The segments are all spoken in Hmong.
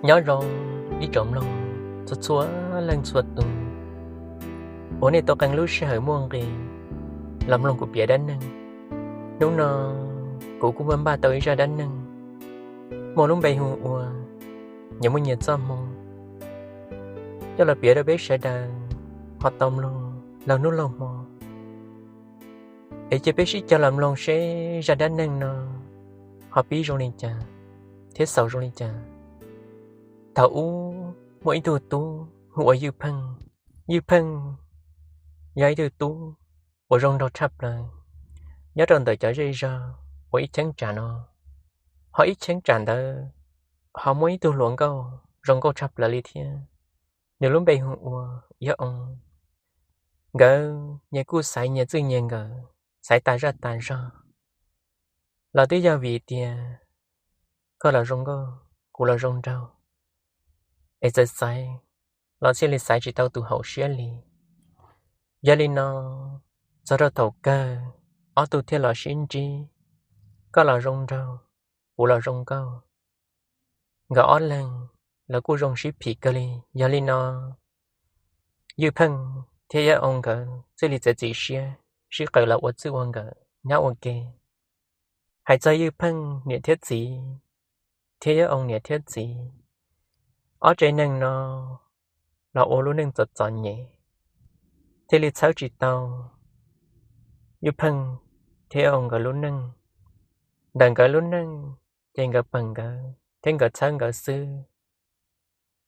Nyob zoo ib tsoom mloog txhua txhua leej txhua tus uas nej tau qee lub sij hawm muaj nqis los mloog kuv piav dab neeg. Hnub no kuv kuj muaj npaj tau ib zaj dab neeg muaj lub npe hu ua Nyias Muaj Nyias Txoj Hmoo coj los piav rau peb sawv daws ho tau mloog laug hnub laug hmo. Es cia peb sib cog los mloog seb zaj dab neeg no ho pib zoo li cas thiab xaus zoo li cas. Thaum ub muaj ib tug tub hu ua Ywj Pheej. Ywj Pheej yog ib tug tub uas zoo nraug tshaj plaws nyob rau ntawm cov zej zog uas ib cheeb tsam no. Ho ib cheeb tsam ntawd ho muaj ib tug hluas nkauj zoo nkauj tshaj plaws li thiab, nws lub npe hu ua Iab Oo. Nkawd nyias kuj xaiv nyias txwj nyias nkawm, xaiv tas zaj tas zog los twb yog vim tias koj los zoo nkauj, kuv los zoo nraug, es txawm xaiv los thiaj li xaiv tsis tau tus haum siab li. Yog li no, txog rau thaum kawg ob tug thiaj los sib ntsib, koj los zoo nraug, kuv los zoo nkauj. Nkawd ob leeg los kuj zoo sib phim kawg li. Yog li no, Ywj Pheej thiab Iab Oo nkawd thiaj li txiav txim siab sib qaws los ua txij ua nkawm nyob ua ke. Hais txog Ywj Pheej niam thiab txiv thiab Iab Oo niam thiab txiv, ob tsev neeg no los ua lub neej txom txom nyem, thiaj li txhawb tsis tau Ywj Pheej thiab Iab Oo nkawd lub neej. Ntawm nkawd lub neej ces nkawd pheej nkawd thiab nkawd txhawb nkawd xwb.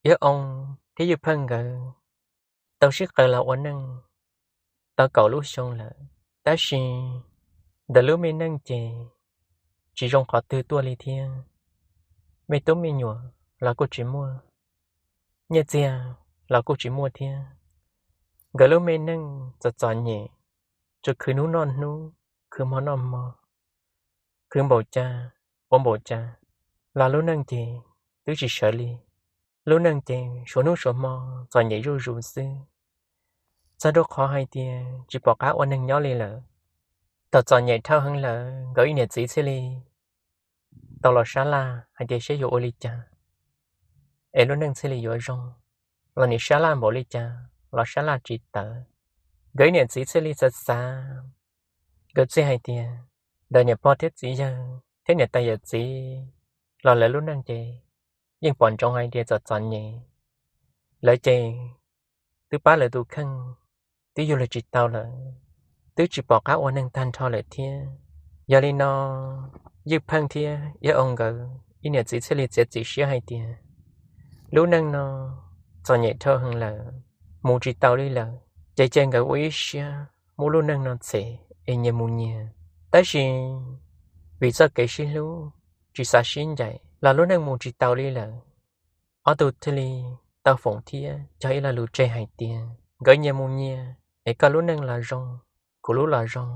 Iab Oo thiab Ywj Pheej nkawd tau sib qaws los ua neej tau kaum lub xyoo lawm, tab sis ntawm lub me neej ces tsis zoo qhov twg tuaj li thiab. Me tub me nyuam los kuj tsis muaj, nyiaj txiag los kuj tsis muaj thiab. Nkawd lub me neej txom txom nyem, tsuas khwv hnub noj hnub, khwv hmo noj hmo, khwv npaum cas ua npaum cas, los lub neej ces twb tsis sawv li. Lub neej ces suav hnub suav hmo txom nyem zuj zus xwb. Txog rau qhov hais tias tsis pom qab ua neeg nyob li lawm. Thaum txom nyem dhau heev lawm nkawd ib niam txiv thiaj li tau los sab laj hais tias seb yuav ua li cas es lub neej thiaj li yuav zoo, los nim sab laj npaum li cas los sab laj tsis tawv. Nkawd ib niam txiv thiaj li xav xav, nkawd thiaj hais tias ntawm niam pog thiab txiv yawg thiab niam tais yawm txiv los lawv lub neej ces yeej pom ntsoov hais tias txom txom nyem, lawv ces twb pab lawv tus kheej twb yug lawv tsis tau lawm, twb tsis pom qab ua neeg tag nrho lawm thiab. Yog li no, Ywj Pheej thiab Iab Oo nkawd ib niam txiv thiaj li txiav txim siab hais tias lub neej no txom nyem dhau heev lawm, mus tsis tau li lawm, ces cia nkawd ua ib siab muab lub neej no txhem es nyias mus nyias. Tab sis vim txoj kev sib hlub tsis xav sib ncaim los lub neej mus tsis tau li lawm. Ob tug thiaj li tau foom thiab cog ib lo lus tseg hais tias nkawd nyias mus nyias es koj lub neej los zoo, kuv lub los zoo,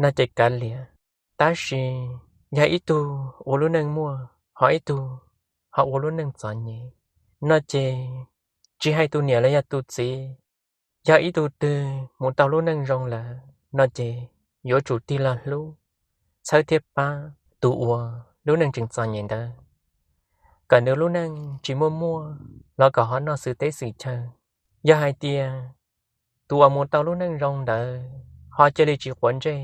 no ces kav liam. Tab sis yog ib tug ua lub neej muaj ho ib tug ho ua lub neej txom nyem, no ces tsis hais tus niam los yog tus txiv, yog ib tug twg mus tau lub neej zoo lawm no ces yuav tsum tig los hlub, txhawb thiab pab tus uas lub neej tseem txom nyem ntawd, kom nws lub neej tsis muaj muaj los kom ho noj xwm teb xwm chaw. Yog hais tias tus uas mus tau lub neej zoo ntawd ho cia li tsis quav ntsej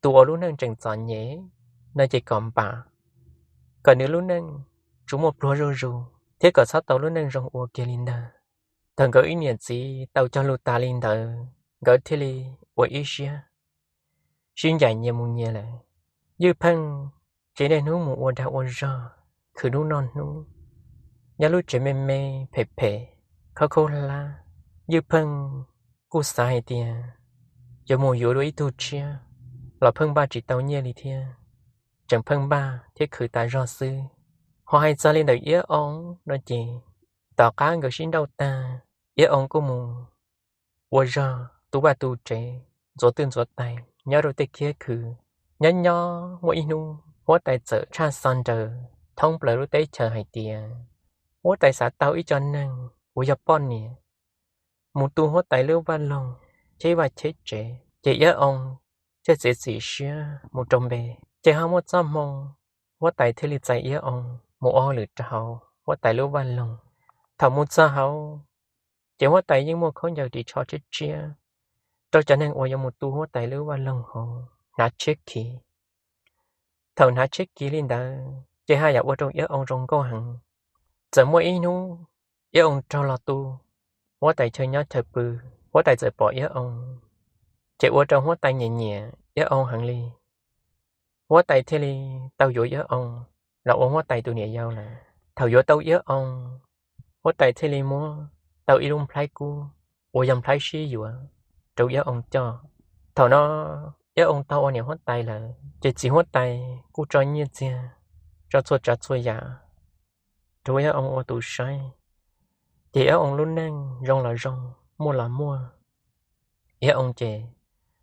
tus uas lub neej tseem txom nyem, no ces kom npam, kom nws lub neej tsuas muaj pluag zuj zus thiab kom txhob tau lub neej zoo ua kiag li ntag. Thaum nkawd ib niam txiv tau cog lus tas li ntawd, nkawd thiaj li ua ib siab sib ncaim nyias mus nyias lawm. Ywj Pheej ces niaj hnub mus ua dag ua zog, khwv hnub noj hnub, nyob lub tsev me me phem phem, khaub khaub hlab. Ywj Pheej kuj xav hais tias yuav mus yuav dua ib tug tshiab los pheej npaj tsis tau nyiaj li thiab, tseem pheej npaj thiab khwv tas zog xwb. Ho hais txog li ntawm Iab Oo no ces tom qab nkawd sib nrauj tag, Iab Oo kuj mus ua zog tu vaj tu tsev, ntxuav twj ntxuav tais nyob rau tej kiab khw. Nyob nyob muaj ib hnub huab tais txawm tshaj xov nrawm thoob plaws lub teb chaws hais tias huab tais xav tau ib co neeg uas yog poj niam mus tu huab tais lub vaj loog cheb vaj cheb tsev. Ces Iab Oo thiaj txiav txim siab mus rau npe, ces ho muaj txoj hmoo huab tais thiaj li txais Iab Oo mus ua hauj lwm rau hauv huab tais lub vaj loog. Thaum mus txog hauv, ces huab tais yeej muaj khaub ncaws ris tsho tshiab tshiab rau cov neeg uas yuav mus tu huab tais lub vaj loog hauv hnav tshiab khiv. Thaum hnav tshiab khiv li ntawd ces haj yam ua rau Iab Oo zoo nkauj heev. Txawm muaj ib hnub Iab Oo raug los tu huab tais chaw nyob chaw pw, huab tais txawm pom Iab Oo, ces ua rau huab tais nyiam nyiam Iab Oo heev li. Huab tais thiaj li tau yuav Iab Oo los ua huab tais tus niam yau lawm. Thaum yuav tau Iab Oo, huab tais thiaj li muab tau ib lub nplhaib kub uas yog nplhaib sib yuav rau Iab Oo coj. Thaum no Iab Oo tau ua niam huab tais lawm ces txiv huab tais kuj tso nyiaj txiag, tso txhua tsav txhua yam rau Iab Oo ua tus saib. Ces Iab Oo lub neej zoo los zoo, muaj los muaj. Iab Oo ces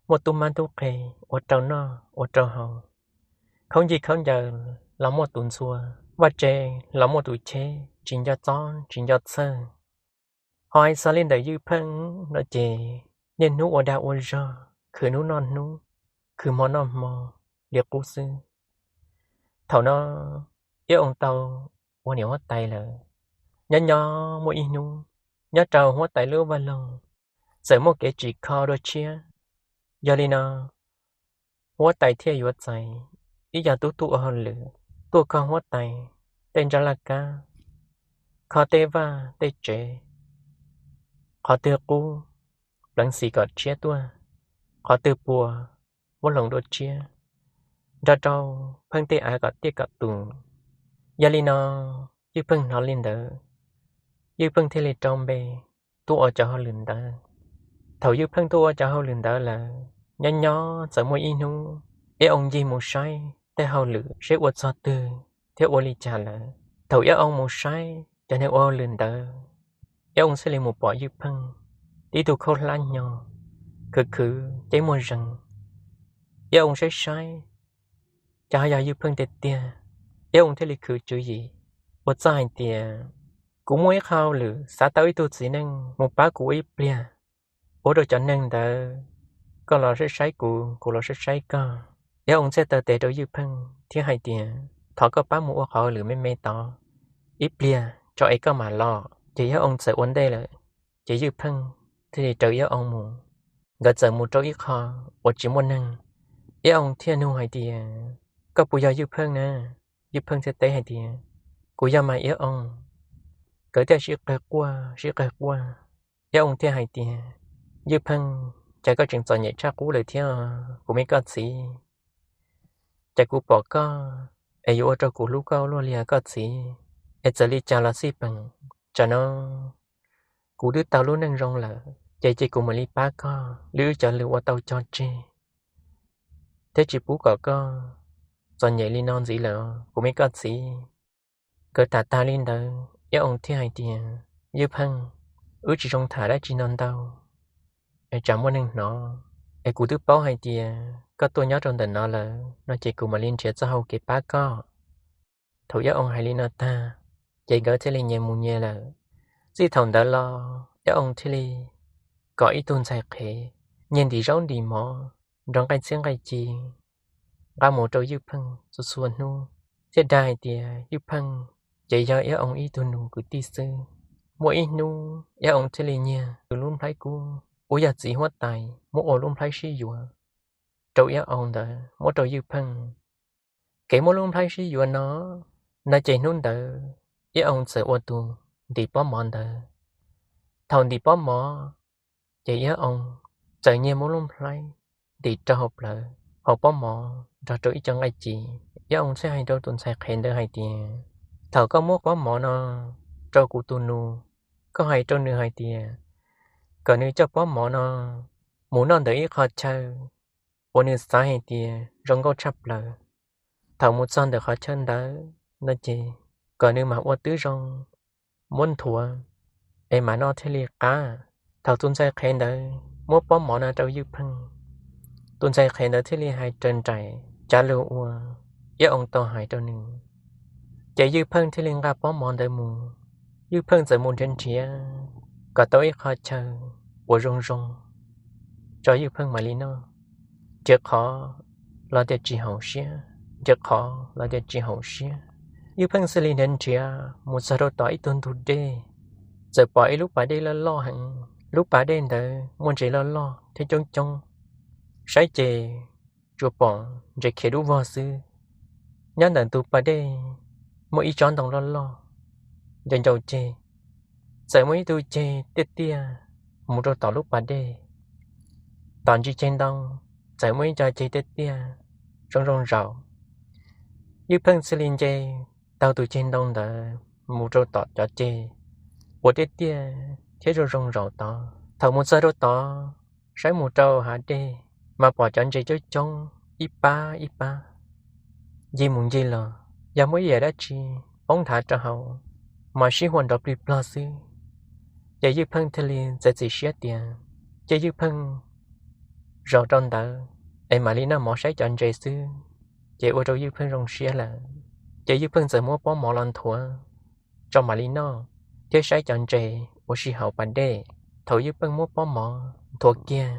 muaj tub mab tub qhe ua rau noj ua rau haus, khaub ncaws khaub ncaws los muaj tus ntxhua, vaj tse los muaj tus cheb, tsis nco txob tsis nco txhawj. Ho hais txog li ntawm Ywj Pheej no ces niaj hnub ua dag ua zog, khwv hnub noj hnub, khwv hmo noj hmo li qub xwb. Thaum no Iab Oo tau ua niam huab tais lawm. Nyob nyob muaj ib hnub, nyob rau huab tais lub vaj loog txawm muaj kev tsim kho dua tshiab. Yog li no huab tais thiaj yuav txais ib co tub tuaj ua hauj lwm, tuaj kho huab tais tej ntsab laj kab, kho tej vaj tej tsev, qhov twg qub pleev xim kom tshiab tuaj, qhov twg puas muab hloov dua tshiab, nrog rau Pheej tej av kom tiaj kom tus. Yog li no Ywj Pheej hnov li ntawd, Ywj Pheej thiaj li rau npe tuaj ua cov hauj lwm ntawd. Thaum Ywj Pheej tuaj ua cov hauj lwm ntawd lawm, nyob nyob txawm muaj ib hnub Iab Oo ncig mus saib tej hauj lwm seb ua txog twg thiab ua li cas lawm. Thaum Iab Oo mus saib cov neeg ua hauj lwm ntawd, Iab Oo thiaj li mus pom Ywj Pheej tib tug khaub hlab hnyo, khwv khwv ceb muag zees. Iab Oo saib saib, cas ho yog Ywj Pheej tiag tiag. Iab Oo thiaj li khwv tswv yim, ua txuj hais tias, kuv muaj ib qho hauj lwm xav tau ib tug txiv neej mus pab kuv ua ib pliag. Ua rau cov neeg ntawd, koj los saib saib kuv, kuv los saib saib koj. Iab Oo thiaj taw tes rau Ywj Pheej thiab hais tias, thov koj pab mus ua qhov hauj lwm me me tod ib pliag tso es koj mam los. Ces Iab Oo txawm ua ntej lawm, ces Ywj Pheej thiaj li raws Iab Oo mus. Nkawd txawm mus rau ib qho uas tsis muaj neeg. Iab Oo thiaj nug hais tias, koj puas yog Ywj Pheej na? Ywj Pheej thiaj teb hais tias, kuv yog mas Iab Oo. Nkawd thiaj sib qawg quaj sib qawg quaj. Iab Oo thiaj hais tias, Ywj Pheej, cas koj tseem txom nyem tshaj qub lawm thiab kuv me koj txiv? Cas kuv pom koj es yuav ua rau kuv hlub koj luaj li os koj txiv? Es txawm li cas los xij peem, tsam no kuv twb tau lub neej zoo lawm, ces cia kuv mam li pab koj, wb cov lwm ua tau cog tseg thiab tsis pub kom koj txom nyem li no ntxiv lawm kuv me koj txiv. Nkawd tham tag li ntawd Iab Oo thiaj hais tias, Ywj Pheej, wb tsis zoo tham dab tsi no ntau es tsam muaj neeg hnov. Es kuv twb paub hais tias koj tuaj nyob rau ntawm no lawm no ces kuv mam li nrhiav txoj hau kev pab koj. Thaum Iab Oo hais li no tag, ces nkawd thiaj li nyias mus nyias lawm. Txij thaum ntawd los Iab Oo thiaj li kom ib tug ntxhais qhev nyiag ntim zaub ntim mov nrog nqaij txhiab nqaij ci nqa mus rau Ywj Pheej txhua txhua hnub, thiaj dag hais tias Ywj Pheej ces yog Iab Oo ib tug nus kwv tij xwb. Muaj ib hnub Iab Oo thiaj li nyiag tus lub nplhaib kub uas yog txiv huab tais muab ua lub nplhaib sib yuav rau Iab Oo ntawd muab rau Ywj Pheej. Kev muab lub nplhaib sib yuav no, no ces hnub ntawd Iab Oo txawm ua tus ntim pob mov ntawd. Thaum ntim pob mov, ces Iab Oo txawm nyiag muab lub nplhaib ntim rau hauv plawv hauv pob mov nrog rau ib co nqaij ci. Iab Oo thiaj hais rau tus ntxhais qhev ntawd hais tias, thaum koj muab pob mov no rau kuv tus nus, koj hais rau nws hais tias kom nws coj pob mov no mus noj ntawm ib qho chaw uas nws xav hais tias zoo nkauj tshaj plaws. Thaum mus txog ntawm qhov chaw ntawd no ces kom nws mam ua tib zoo muab nthuav es mam noj thiaj li qab. Thaum tus ntxhais qhev ntawd muab pob mov no rau Ywj Pheej, tus ntxhais qhev ntawd thiaj li hais raws nraim cov lus uas Iab Oo tau hais rau nws. Ces Ywj Pheej thiaj li nqa pob mov ntawd mus. Ywj Pheej txawm mus nrhiav nrhiav kom tau ib qho chaw uas zoo zoo tso Ywj Pheej mam li noj. Nrhiav qhov los tias tsis haum siab, nrhiav qhov los tias tsis haum siab. Ywj Pheej thiaj li nrhiav nrhiav mus txog rau tom ib tug ntug dej, txawm pom ib lub pas dej loj loj heev. Lub pas dej ntawd muaj ntses loj loj thiab coob coob, saib ces tsuas pom ntses khiav dub vog xwb. Nyob ntawm ntug pas dej muaj ib tsob ntoo loj loj ncau ncau ceg, txawm muaj ib tug ceg tiaj tiaj mus rau tom lub pas dej. Tom ntsis ceg ntoo txawm muaj ib co ceg tiaj tiaj zoo zoo zaum. Ywj Pheej thiaj li nce taug tus ceg ntoo ntawd mus rau tom cov ceg uas tiaj tiaj thiab zoo zoo zaum tod. Thaum mus txog rau tod, saib mus rau hav dej, mas pom cov ntses coob coob ib pab ib pab ncig mus ncig los, yog muaj ib yam dab tsi poob nthav rau hauv, mas sib huam nrov plig plog xwb. Ces Ywj Pheej thiaj li txiav txim siab tias, ces Ywj Pheej zaum rau ntawd es mam li noj mov saib cov ntses xwb, ces ua rau Ywj Pheej zoo siab lawm. Ces Ywj Pheej txawm muab pob mov los nthuav tso mam li noj thiab saib cov ntses uas si hauv pas dej. Thaum Ywj Pheej muab pob mov nthuav kiag,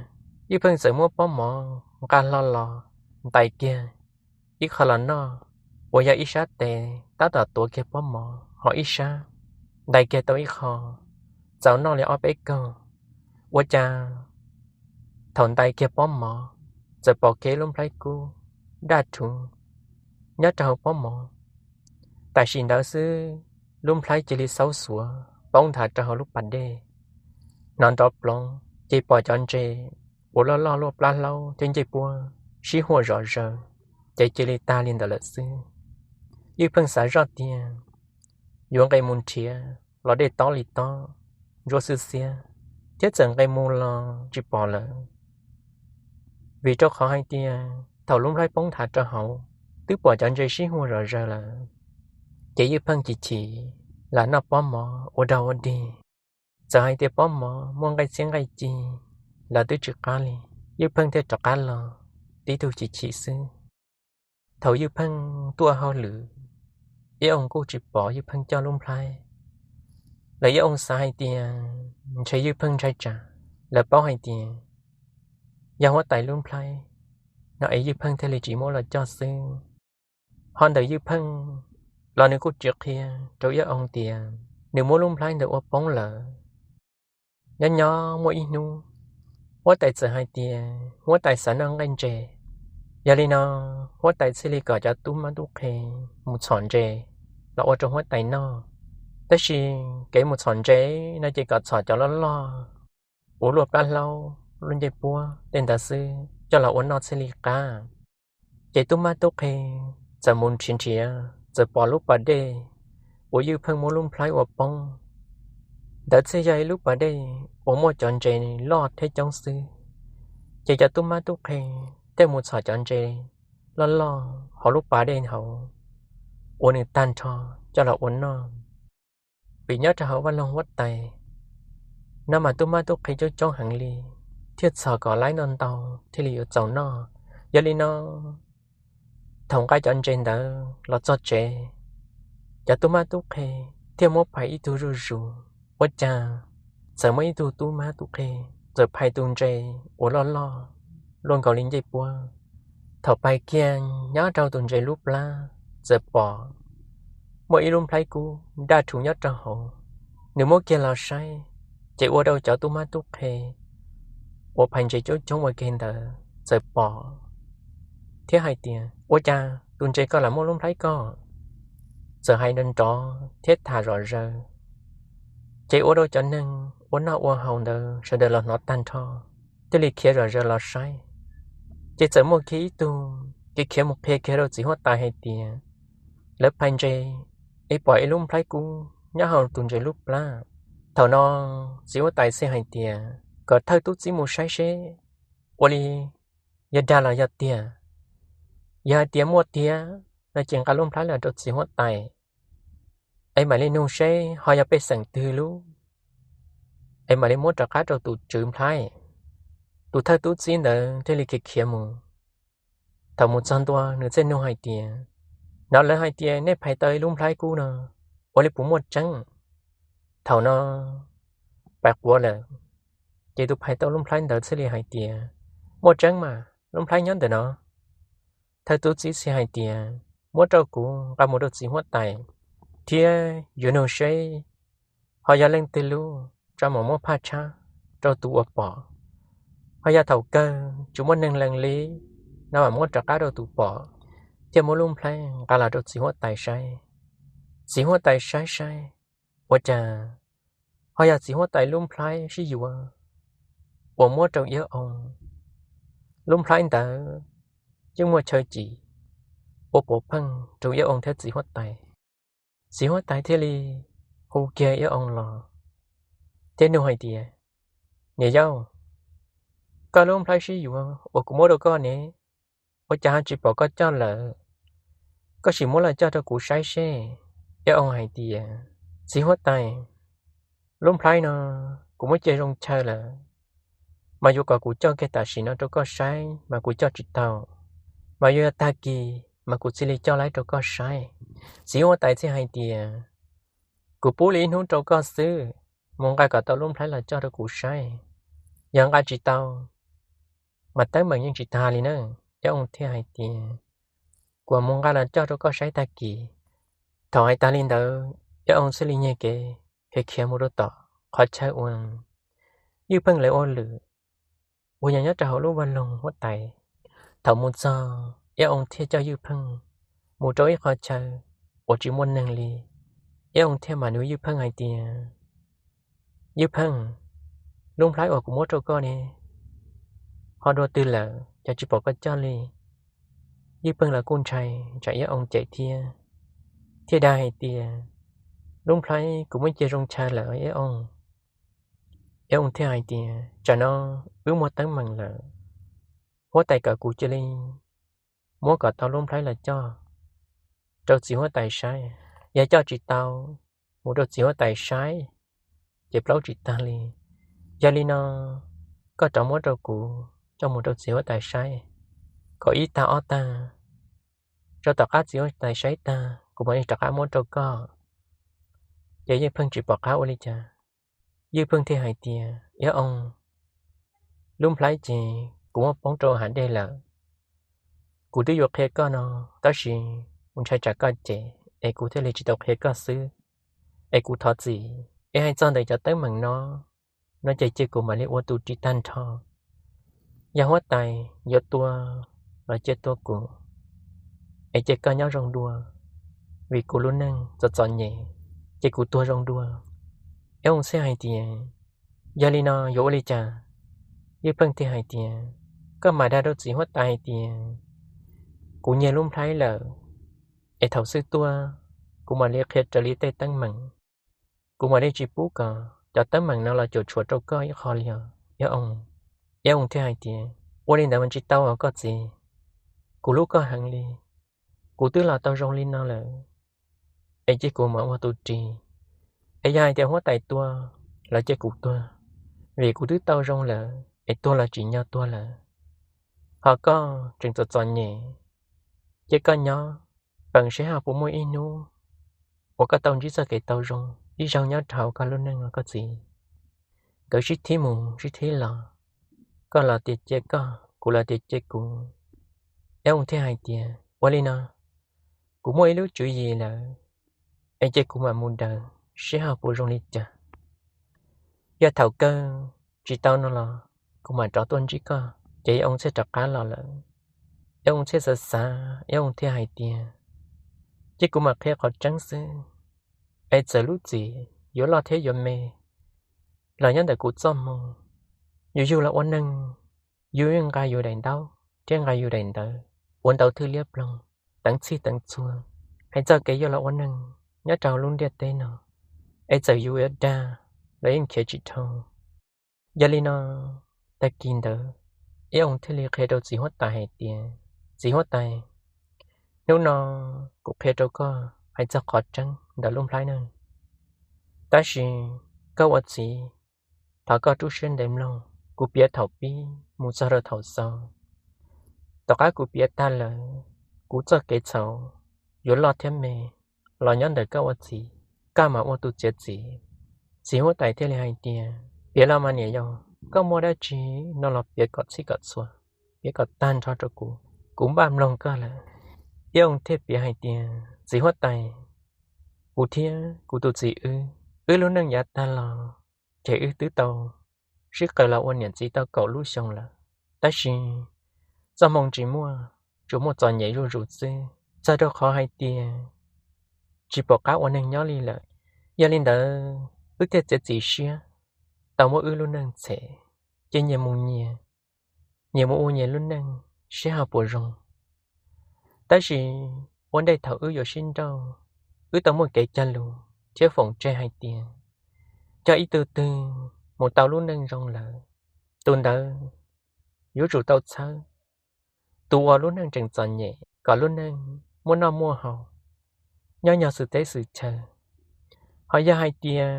Ywj Pheej txawm muab pob mov nqa hlo los ntais kiag ib qho los noj, uas yog ib sab tes tab tom tuav kiag pob mov ho ib sab ntais kiag tau ib qho, txaus noj li ob peb kaug. Ua cas thaum ntais kiag pob mov, txawm pom kiag ib lub nplhaib kub daj rhuv nyob rau hauv pob mov. Tam sim ntawd xwb, lub nplhaib cia li xaub xuav poob nthav rau hauv lub pas dej. Hnov nrov ploov ces pom cov ntses uas loj loj luaj plab hlaub thiab ncej puab sib huam zom zaws, ces cia li tag li ntawd lawm xwb. Ywj Pheej xav zoj tias yuav nqis mus nrhiav los dej tob li tob, ntsuab xwb xiab, thiab txawm nqis mus los tsis pom lawm, vim rau qhov hais tias thaum lub nplhaib poob nthav rau hauv, twb pom cov ntses sib huam zom zaws lawm. Ces Ywj Pheej chim chim, lam noj pob mov ua dog ua dig. Txawm hais tias pob mov muaj nqaij txhiab nqaij ci los twb tsis qab li, Ywj Pheej thiaj rov qab los tib tug chim chim xwb. Thaum Ywj Pheej tuaj hauj lwm, Iab Oo kuj tsis pom Ywj Pheej coj lub nplhaib. Lawv Iab Oo xav hais tias ntshe Ywj Pheej ntshai tsam, lawv paub hais tias yog huab tais lub nplhaib no es Ywj Pheej thiaj li tsis muab los coj xwb. Ho ntawm Ywj Pheej los nws kuj tsis qhia rau Iab Oo tias nws muab lub nplhaib ntawd ua poob lawm. Nyob nyob muaj ib hnub, huab tais txawm hais tias huab tais xav noj nqaij ntses. Yog li no, huab tais thiaj li kom cov tub mab tub qhe mus txhom ntses los ua rau huab tais noj. Tab sis kev mus txhom ntses no ces kom txhom cov loj loj uas luaj plab hlaub luaj ncej puab tej ntawd xwb coj los ua noj thiaj li qab. Ces tub mab tub qhe txawm mus nrhiav nrhiav txawm pom lub pas dej uas Ywj Pheej muab lub nplhaib ua poob ntawd thiaj yog ib lub pas dej uas muaj cov ntses loj thiab coob xwb. Ces cov tub mab tub qhe thiaj mus txhom cov ntses loj loj hauv lub pas dej hauv uas nws tag nrho coj los ua noj. Vim nyob rau hauv vaj loog huab tais no mas tub mab tub qhe coob coob heev li, thiaj txhom kom laib ntau ntau thiaj li yuav txaus noj. Yog li no, thaum nqa cov ntses ntawd los txog tsev, cov tub mab tub qhe thiaj muab phais ib tug zuj zus. Ua cas txawm muaj ib tug tub mab tub qhe txawm phais tus ntses uas loj loj luaj nkaus li ncej puab. Thaum phais kiag nyob rau tus ntses lub plab, txawm pom muaj ib lub nplhaib kub daj rhuv nyob rau hauv. Nws muab kiag los saib, ces ua rau cov tub mab tub qhe uas phais ntses coob coob ua ke ntawd txawm pom thiab hais tias, ua cas tus ntses ko lam muaj lub nplhaib ko? Txawm hais nrov nrov thiab tham zom zaws, ces ua rau cov neeg ua noj ua haus ntawd sawv daws los hnov tag nrho, thiaj li khiav zom zaws los saib. Ces txawm muaj kiag ib tug khiav khiav mus qhia kiag rau txiv huab tais hais tias, lawv phais ntses es pom ib lub nplhaib kub nyob hauv tus ntses lub plab. Thaum no txiv huab tais thiaj hais tias kom thawj tub txib mus saib seb ua li yog dag los yog tiag. Yog hais tias muaj tiag no ces nqa lub nplhaib los rau txiv huab tais es mam li nug seb ho yog pej xeem twg lub, es mam li muab rov qab rau tus tswv nplhaib. Tus thawj tub txib ntawd thiaj li khiav khiav mus. Thaum mus txog ntua nws thiaj nug hais tias, no lawv hais tias nej phais tau ib lub nplhaib kub no, ua li puas muaj tseeb? Thaum no pais quav lawm, ces tus phais tau lub nplhaib ntawd thiaj li hais tias, muaj tseeb mas, lub nplhaib nyob ntawm no. Thawj tub txib thiaj hais tias, muab rau kuv nqa mus rau txiv huab tais, thiab yuav nug seb ho yog leej twg lub tso mam muab phaj tshab rau tus uas pom. Ho yog thaum kawg tsis muaj neeg lees li no mam muab rov qab rau tus pom, thiaj muab lub nplhaib nqa los rau txiv huab tais saib. Txiv huab tais saib saib, ua cas ho yog txiv huab tais lub nplhaib sib yuav uas muab rau Iab Oo. Lub nplhaib ntawd yeej muaj chaw cim ua puav pheej rau Iab Oo thiab txiv huab tais. Txiv huab tais thiaj li hu kiag Iab Oo los thiab nug hais tias, Niam yau, koj lub nplhaib sib yuav uas kuv muab rau koj ne, ua cas ho tsis pom koj coj lawm? Koj sim muab los coj rau kuv saib seb. Iab Oo hais tias, Txiv huab tais, lub nplhaib no kuv muab cia zoo chaw lawm, mas yuav kom kuv coj kiag tam sim no rau koj saib mas kuv coj tsis tau, mas yuav yog tag kis mas kuv thiaj li coj laib rau koj saib. Txiv huab tais thiaj hais tias, Kuv pub li ib hnub rau koj xwb, mus nqa kom tau lub nplhaib los coj rau kuv saib. Yog nqa tsis tau, mas teeb meem yeej tsis tag li na. Iab Oo thiaj hais tias, Kuv mus nqa los coj rau koj saib tag kis. Thaum hais tas li ntawd Iab Oo thiaj li nyiag kev khiav khiav mus rau tom qhov chaw uas Ywj Pheej lawv ua lwm, uas yog nyob rau hauv lub vaj loog huab tais. Thaum mus txog, Iab Oo thiaj coj Ywj Pheej mus rau ib qho chaw uas tsis muaj neeg li. Iab Oo thiaj mam nug Ywj Pheej hais tias, Ywj Pheej, lub nplhaib uas kuv muab rau koj ne, ho dua twg lawm, cas tsis pom koj coj li? Ywj Pheej los kuj ntshai tsam Iab Oo cem thiab, thiaj dag hais tias, Lub nplhaib kuv muab cia zoo chaw lawm Iab Oo. Iab Oo thiaj hais tias, Tsam no wb muaj teeb meem lawm, huab tais kom kuv cia li muab kom tau lub nplhaib los coj rau txiv huab tais saib. Yog coj tsis tau mus rau txiv huab tais saib, ces plaub tsis tag li. Yog li no, koj rov muab rau kuv coj mus rau txiv huab tais saib kom ib tag ob tag, rau tom qab txiv huab tais saib tag kuv mam li rov qab muab rau koj. Ces Ywj Pheej tsis pom qab ua li cas, Ywj Pheej thiaj hais tias, Iab Oo, lub nplhaib ces kuv muab poob rau hav dej lawm. Kuv twb yuav qhia koj no, tab sis kuv ntshai tsam koj cem es kuv thiaj li tsis tau qhia koj xwb. Es kuv thov txim, es hais txog ntawm cov teeb meem no, no ces cia kuv mam li ua tus ris tag nrho. Yog huab tais yuav tua los cia tua kuv, es cia koj nyob zoo dua, vim kuv lub neej txom txom nyem, ces kuv tuag zoo dua. Iab Oo thiaj hais tias, Yog li no yuav ua li cas? Ywj Pheej thiaj hais tias, Koj mam dag rau txiv huab tais hais tias kuv nyiag lub nplhaib lawm, es thaum xwb tuaj kuv mam li qhia raws li tej teeb meem. Kuv mam li tsis pub kom cov teeb meem no los cuam tshuam rau koj ib qho li os Iab Oo. Iab Oo thiaj hais tias, Ua li ntawd mas tsis tau os koj txiv, kuv hlub koj heev li. Kuv twb los tau zoo li no lawm, es cia kuv mam ua tus ris. Es yog hais tias huab tais tua los cia kuv tuag, vim kuv twb tau zoo lawm es tuag los tsim nyog tuag lawm. Ho koj tseem txom txom nyem, cia koj nyob, peem seb ho puas muaj ib hnub uas koj tau ntsib txoj kev tau zoo ib zaug nyob rau hauv koj lub neej os koj txiv. Nkawd sib thib mus sib thib los, koj los tias cia koj, kuv los tias cia kuv. Iab Oo thiaj hais tias, Ua li no, kuv muaj ib lub tswv yim lawm, es cia kuv mam mus daws seb ho puas zoo li cas. Yog thaum kawg tsis tau no los kuv mam rov tuaj ntsib koj. Ces Iab Oo thiaj rov qab los lawm. Iab Oo thiaj xav xav, Iab Oo thiaj hais tias, Cia kuv mam qhia qhov tseeb xwb, es txawm lub txim yuav loj thiab yuav me los nyob ntawm kuv txoj hmoo. Yus yug los ua neeg, yus yeej nqa yus daim ntaub thiab nqa yus daim ntawv ua ntau thwj liab ploog, teev txhij teev txhua, hais txog kev yog los ua neeg nyob rau lub ntiaj teb no. Es txawm yus yuav dag los yeej khiav tsis dhau. Yog li no, tag kis ntawd Iab Oo thiaj li qhia rau txiv huab tais hais tias, Txiv huab tais, hnub no kuv qhia rau koj hais txog qhov tseeb ntawm lub nplhaib na. Tab sis koj ua txiv, thov koj rub siab ntev mloog, kuv piav thaum pib mus txog rau thaum xaus. Tom qab kuv piav tag lawm, kuv txoj kev txhaum yuav loj thiab me los nyob ntawm koj ua txiv, koj mam ua tus txiav txim. Txiv huab tais thiaj li hais tias, Piav los mas niam yau, koj muaj dab tsi no los piav kom txhij kom txhua, piav kom tag nrho rau kuv, kuv npaj mloog koj lawm. Iab Oo thiaj piav hais tias, Txiv huab tais, kuv thiab kuv tus txiv wb, wb lub neej yav tag los ces wb twb tau sib qawm los ua niam txiv tau kaum lub xyoo lawm, tab sis txoj hmoo tsis muaj, tsuas muaj txom nyem zuj zus xwb, txog rau qhov hais tias tsis pom qab ua neeg nyob li lawm. Yog li ntawd wb thiaj txiav txim siab tau muab wb lub neej txhem, ces nyias mus nyias, nyias mus ua nyias lub neej seb ho puas zoo. Tab sis ua ntej thaum wb yuav sib nrauj, wb tau muaj kev cog lus thiab foom tseg hais tias, yog ib tug twg mus tau lub neej zoo lawm, tus ntawd yuav tsum tau txhawb tus uas lub neej tseem txom nyem kom lub neej muaj noj muaj haus, nyob nyog xwm teb xwm chaw. Ho yog hais tias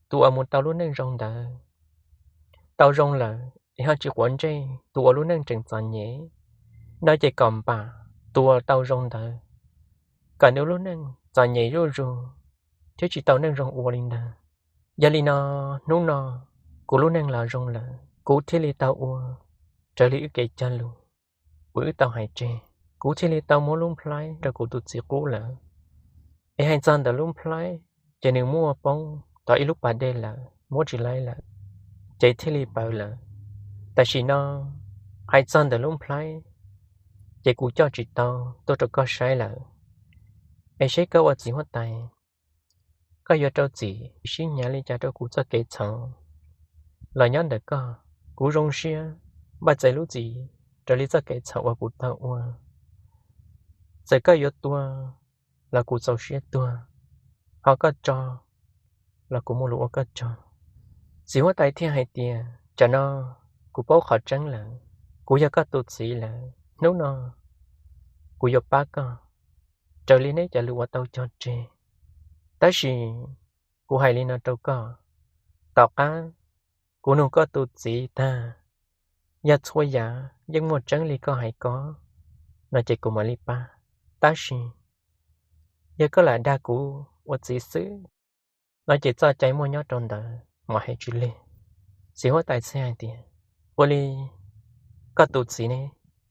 tus uas mus tau lub neej zoo ntawd tau zoo lawm es ho tsis quav ntsej tus uas lub neej tseem txom nyem no ces kom npam tus uas tau zoo ntawd, kom nws lub neej txom nyem zuj zus thiab tsis tau neej zoo ua li ntag. Yog li no, hnub no kuv lub neej los zoo lawm, kuv thiaj li tau ua raws li wb kev cog lus uas wb tau hais tseg. Kuv thiaj li tau muab lub nplhaib rau kuv tus txiv qub lawm. Es hais txog ntawm lub nplhaib, ces nws muaj poob tau ib lub pas dej lawm, muab tsis laib lawm, ces thiaj li pawv lawm. Tam sim no hais txog ntawm lub nplhaib, ces kuv coj tsis tau tuaj rau koj saib lawm. Es seb koj ua txiv huab tais, koj yuav rau txim sib hnyav li cas rau kuv txoj kev txhaum los nyob ntawm koj. Kuv zoo siab npaj txais lub txim raws li txoj kev txhaum uas kuv tau ua. Txawm koj yuav tua los kuv txaus siab tuag, ho koj tso los kuv muaj lus ua koj tso. Txiv huab tais thiaj hais tias, tsam no kuv paub qhov tseeb lawm, kuv yog koj tus txiv lawm, hnub no kuv yuav pab koj raws li neb cov lus uas tau cog tseg. Tab sis kuv hais li no rau koj, tom qab kuv nug koj tus txiv tag, yog txhua yam yeej muaj tseeb li koj hais ko no ces kuv mam li pab. Tab sis yog koj lam dag kuv ua txiv xwb no ces txoj cai muaj nyob rau ntawd mam hais tsis lig. Txiv huab tais txhais hais tias, ua li koj tus txiv ne,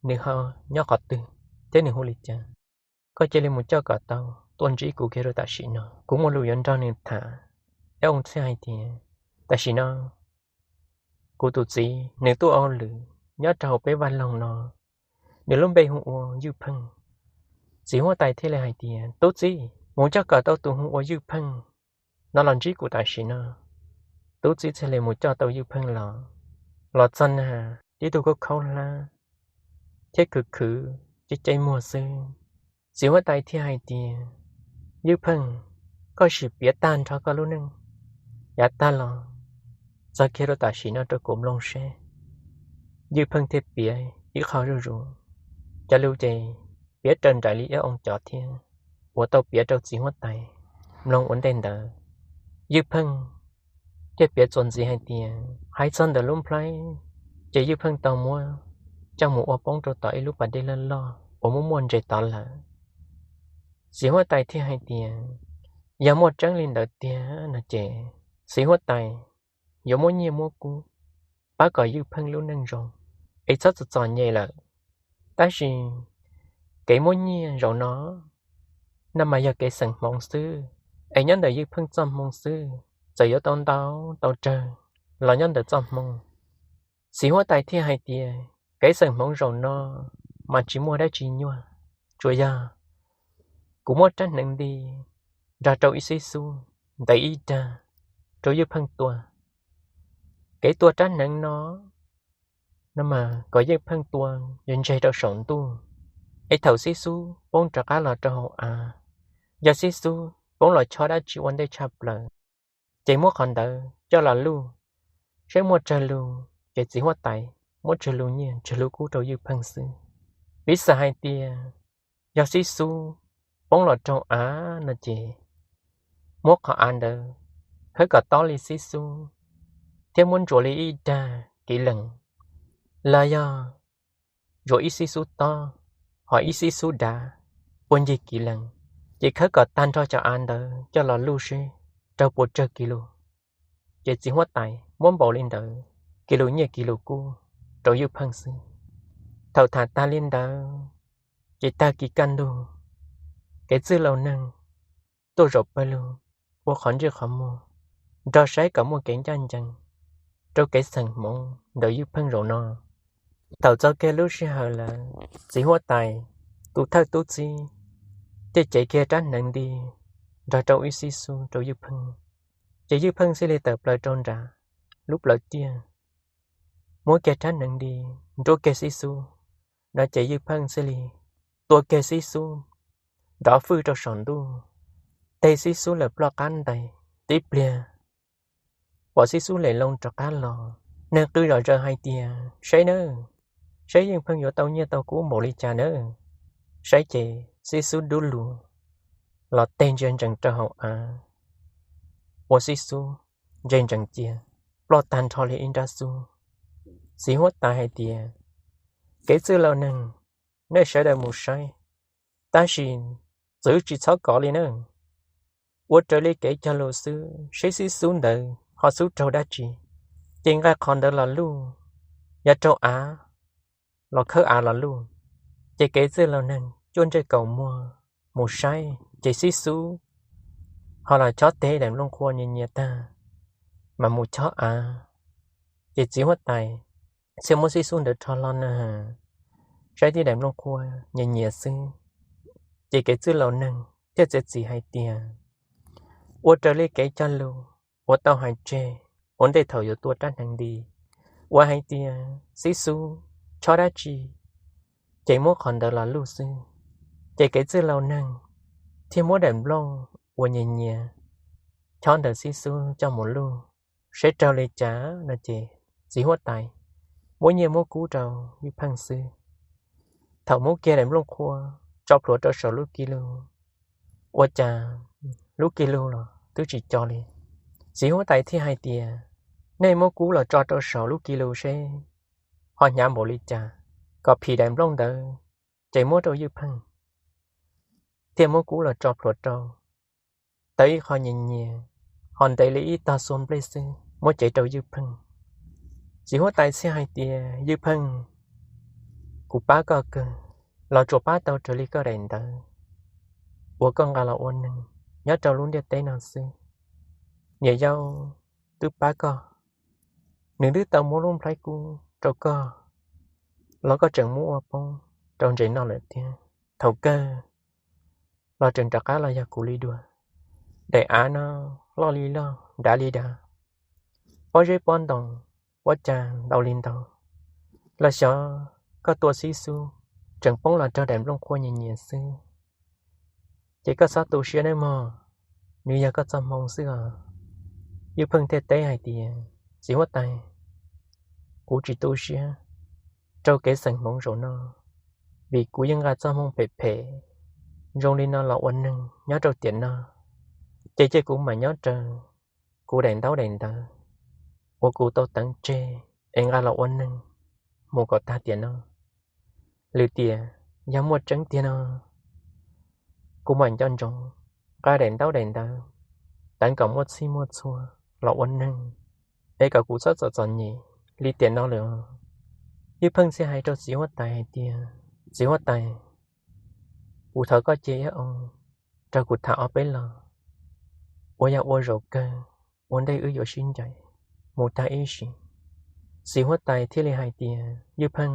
nws ho nyob qhov twg thiab nws hu li cas? Koj cia li mus coj kom tau tuaj ntsib kuv kiag rau tam sim no, kuv muaj lus yuav nrog nws tham. Iab Oo txhais hais tias, tam sim no kuv tus txiv nws tuaj ua hauj lwm nyob rau hauv peb vaj loog no, nws lub npe hu ua Ywj Pheej. Txiv huab tais thiaj li hais tias, tub txib, mus coj kom tau tus hu ua Ywj Pheej no los ntsib kuv tam sim no. Tub txib thiaj li mus coj tau Ywj Pheej los. Los txog na, tib tug khaub khaub hlab thiab khwv khwv ceb ceb muag xwb. Txiv huab tais thiaj hais tias, Ywj Pheej, koj sim piav tag nrho koj lub neej yav tag los txog kiag rau tam sim no rau kuv mloog seb. Ywj Pheej thiaj piav ib qho zuj zus, cov lus ces piav raws nraim li Iab Oo cov thiab uas tau piav rau txiv huab tais mloog ua ntej ntawd. Ywj Pheej thiaj piav txuas ntxiv hais tias, hais txog ntawm lub nplhaib, ces Ywj Pheej tau muab coj mus ua poob rau tom ib lub pas dej loj loj uas muaj muaj ntses tod lawm. Txiv huab tais thiaj hais tias, yog muaj tseeb li ntawd tiag no ces txiv huab tais yuav muab nyiaj muab kub pab kom Ywj Pheej lub neej zoo, es txhob txom txom nyem lawm. Tab sis kev muab nyiaj zaum no, no mas yog kev xeem hmoov xwb, es nyob ntawm Ywj Pheej txoj hmoo xwb, txawm yuav tau ntau tau tsawg los nyob ntawm txoj hmoo. Txiv huab tais thiaj hais tias, kev xeem hmoov zaum no mas tsis muaj dab tsi nyuaj, tsuas yog kuv muab rab hneev nti nrog rau ib xib xub ntev ib dag rau Ywj Pheej tua. Kev tua rab hneev no, no mas kom Ywj Pheej tua yuav ntseg rau saum ntuj, es thaum xib xub poob rov qab los rau hauv av, yog xib xub poob los chob dab tsi ua ntej tshaj plaws, ces muab qhov ntawd coj los luj, seb muaj tsawg lus ces txiv huab tais muab tsawg lus nyiaj tsawg lus kub rau Ywj Pheej xwb. Piv xam hais tias yog xib xub poob los rau av no ces muab qhov av ntawd khawb kom tob li xib xub thiab muab ntsuas li ib dag kiv lees, los yog ntsuas ib xib xub tob, ho ib xib xub dav, puag ncig kiv lees, ces khawb kom tag nrho cov av ntawd coj los luj seb raug puas tsawg kis lus. Ces txiv huab tais muab npaum li ntawd, kis lus nyiaj kis lus kub rau Ywj Pheej xwb. Thaum tham tag li ntawd, ces tag kis kaj ntug, Kev txwj laus neeg tuaj zaum pawg lug ua qhov ntsej qhov muag, nrog saib kom muaj kev ncaj ncees rau kev xeem hmoov ntawm Ywj Pheej zaum no. Thaum txog kiag lub sij hawm lawm, txiv huab tais, tus thawj tub txib, thiaj cev kiag rab hneev nti nrog rau ib xib xub rau Ywj Pheej. Ces Ywj Pheej thiaj li tawm plaws rau nram lub plawv tiaj, muab kiag rab hneev nti nruab kiag xib xub no ces Ywj Pheej thiaj li tua kiag xib xub nrov fwj rau saum ntuj, teg xib xub lawm ploj qab ntais. Tib pliag pom xib xub lem loo rov qab los, neeg qw zom zaws hais tias, Saib nawb, saib Ywj Pheej yuav tau nyiaj tau kub npaum li cas nawb. Saib ces xib xub dub lug los teg ntsia ntsees rau hauv av, ua xib xub ntse ntsees cia, ploj tag nrho li ib nrab xub. Txiv huab tais hais tias, Kev txwj laus neeg, nej sawv daws mus saib, tab sis txwv tsis txhob kov li na. Ua raws li kev cog lus xwb, seb xib xub ntawd ho xub raug dab tsi, ces nqa qhov ntawd los luj, yog raug av los khawb av los luj. Ces kev txwj laus neeg cuaj ntsej kaum muag mus saib, ces xib xub ho los chob teg daim nplooj qhua nyias nyias tag, mas mus chob av. Ces txiv huab tais thiaj muab xib xub ntawd rho hlo na, saib tib daim nplooj qhua nyias nyias xwb. Ces kev txwj laus neeg thiaj txiav txim hais tias, ua raws li kev cog lus uas tau hais tseg ua ntej thaum yuav tua rab hneev nti, uas hais tias xib xub chob dab tsi, ces muab qhov ntawd los luj xwb. Ces kev txwj laus neeg thiaj muab daim nplooj uas nyias nyias chob ntawm xib xub coj mus luj, seb raug li cas no ces txiv huab tais muab nyiaj muab kub rau Ywj Pheej xwb. Thaum muab kiag daim nplooj qhua tso plhuav rau saum lub ki lus, ua cas lub ki lus los twb tsis co li. Txiv huab tais thiaj hais tias, nej muab kub los tso rau saum lub ki lus seb ho hnyav npaum li cas, kom phim daim nplooj ntawd, ces muab rau Ywj Pheej. Thiaj muab kub los tso plhuav rau, tawv ib qho nyias nyias, ho ntev li ib tog xuab nplej xwb muab cev rau Ywj Pheej. Txiv huab tais thiaj hais tias, Ywj Pheej, kuv pab koj kawg, los tsuas pab tau raws li koj daim ntawv uas koj nqa los ua neeg nyob rau lub ntiaj teb no xwb. Niam yau twb pab koj, nws twb tau muab lub nplhaib kub rau koj, los koj tseem muab ua poob rau ntses noj lawm thiab. Thaum kawg los tseem rov qab los yog kuv li dua. Daim av no loj li loj, dav li dav, pob zeb pob ntoo, pob cag ntau li ntau, los xyov koj tua xib xub tseem poob los raug daim nplooj qhua nyias nyias xwb. Ces koj txhob tu siab nawb mog, nws yog koj txoj hmoo xwb os. Ywj Pheej thiaj teb hais tias, txiv huab tais, kuv tsis tu siab rau kev xeem hmoov zaum no, vim kuv yeej nqa txoj hmoo phem phem zoo li no los ua neeg nyob rau tiam no, ces cia kuv mam nyob raws kuv daim ntaub daim ntawv uas kuv tau teev tseg es nqa los ua neeg mus kom tag tiam no. Lwm tiam yog muaj tseeb tiag no, kuv mam nco ntsoov nqa daim ntaub daim ntawv teev kom muaj txhij muaj txhua los ua neeg, es kom kuv txhob txom txom nyem li tiam no lawm. Ywj Pheej thiaj hais rau txiv huab tais hais tias, txiv huab tais, kuv thov koj cia Iab Oo nrog kuv tham ob peb los, uas yog ua zaum kawg ua ntej wb yuav sib ncaim mus tag ib sim. Txiv huab tais thiaj li hais tias, Ywj Pheej,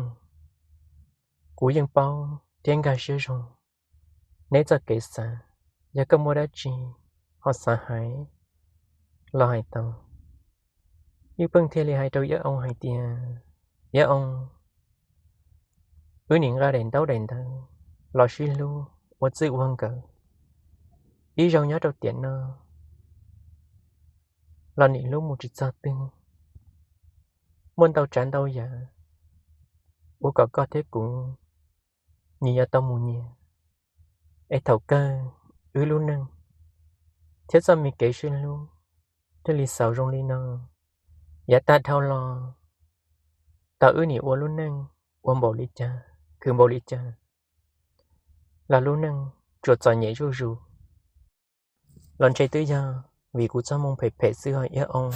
kuv yeej paub thiab nkag siab zoo neb txoj kev xav, yog koj muaj dab tsi ho xav hais los hais tau. Ywj Pheej thiaj li hais rau Iab Oo hais tias, Iab Oo, wb nim nqa daim ntaub daim ntawv los sib hlub ua txij ua nkawm ib zaug nyob rau tiam no los nim hlub mus tsis txog twg. Muaj ntau tsav ntau yam uas kom koj thiab kuv nyias yuav tau mus nyias, es thaum kawg wb lub neej thiab txoj me kev sib hlub thiaj li xaus zoo li no. Yav tag dhau los, tau wb nim ua lub neej ua npaum li cas, khwv npaum li cas, los lub neej tsuas txom nyem zuj zus los ntshe twb yog vim kuv txoj hmoo phem phem xwb ho Iab Oo,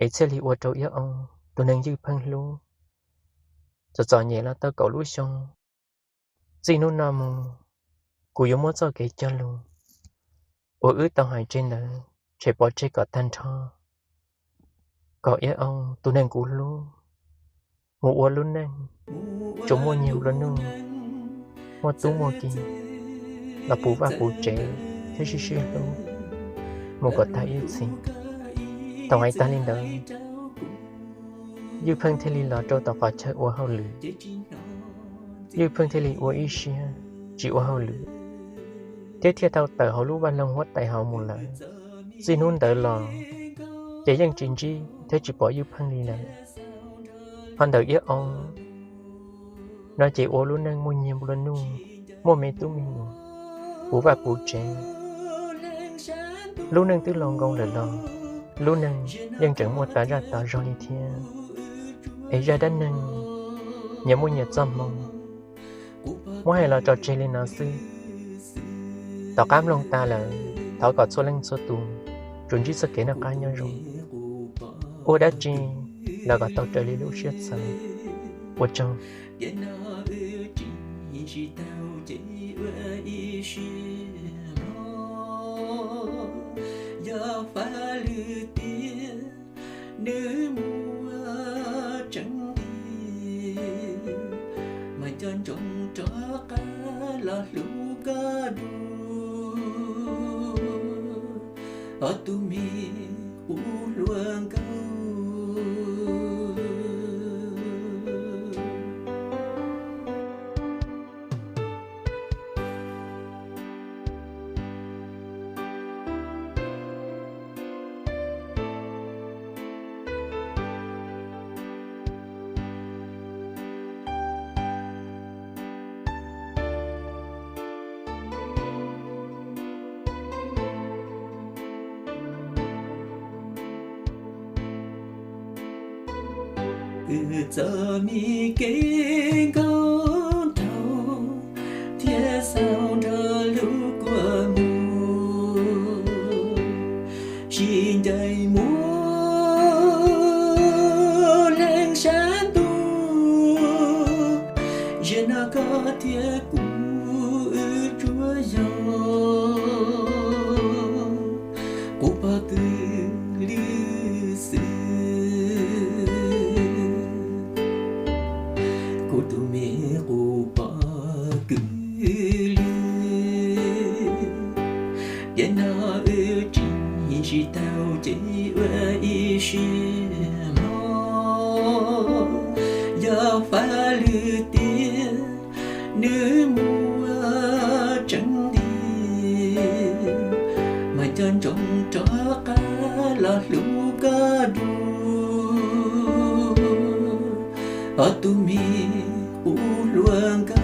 es thiaj li ua rau Iab Oo tus neeg Ywj Pheej hlub txom txom nyem los tau kaum lub xyoo. Txij hnub no mus, Kuv yuav muab txoj kev cog lus uas wb tau hais tseg ntawd tshem pov tseg kom tag nrho, kom Iab Oob tus neeg kuv hlub mus ua lub neej tsuas muaj nyiag nplua nuj, muaj tub muaj ki los puv vaj puv tsev thiab sib sib hlub mus kom tag ib txhis. Thaum hais tag li ntawd, Ywj Pheej thiaj li los rau tom qhov chaw ua hauj lwm. Ywj Pheej thiaj li ua ib siab tsis ua hauj lwm thiab thiaj tau tawm hauv lub vaj loog huab tais hauv mus lawm. Txij hnub ntawd los ces yeej tsis ntsib thiab tsis pom Ywj Pheej li lawm. Ho ntawm Iab Oob no ces ua lub neej muaj nyiag nplua nuj, muaj me tub me nyuam, puv vaj puv tsev. Lub neej twb laus nkoos lawm los lub neej yeej tseem muaj tas zaj tas zog li thiab. Es zaj dab neeg nyias muaj nyias txoj hmoo, muab hais los tso tseg li no xwb. Tom qab mloog tas lawm, thov kom txhua leej txhua tus tsuas ntsib txoj kev noj qab nyob zoo, ua dab tsi los kom tau raws li lub siab xav. Ua tsaug. Nws muaj tseeb tiag, mas cov ntsoov rov qab los hlub koj dua, ob tug me qub hluas nkauj. Wb txoj me kev nkauj nraug thiab xaus nrog lub kua muag, sib ncaim mus leej sab ntuj. Zaum no koj thiab kuv wb tsuas yog qub pog kwv lwj xwb. Kuv tus me qub pog kwv lwj, tiam no wb tsis tau ces ua ib siab hlo. Yog faj lwm tiam, nws muaj tseeb tiag, mas cov ntsoov rov qab los hlub koj dua, ob tug me qub hluas nkauj.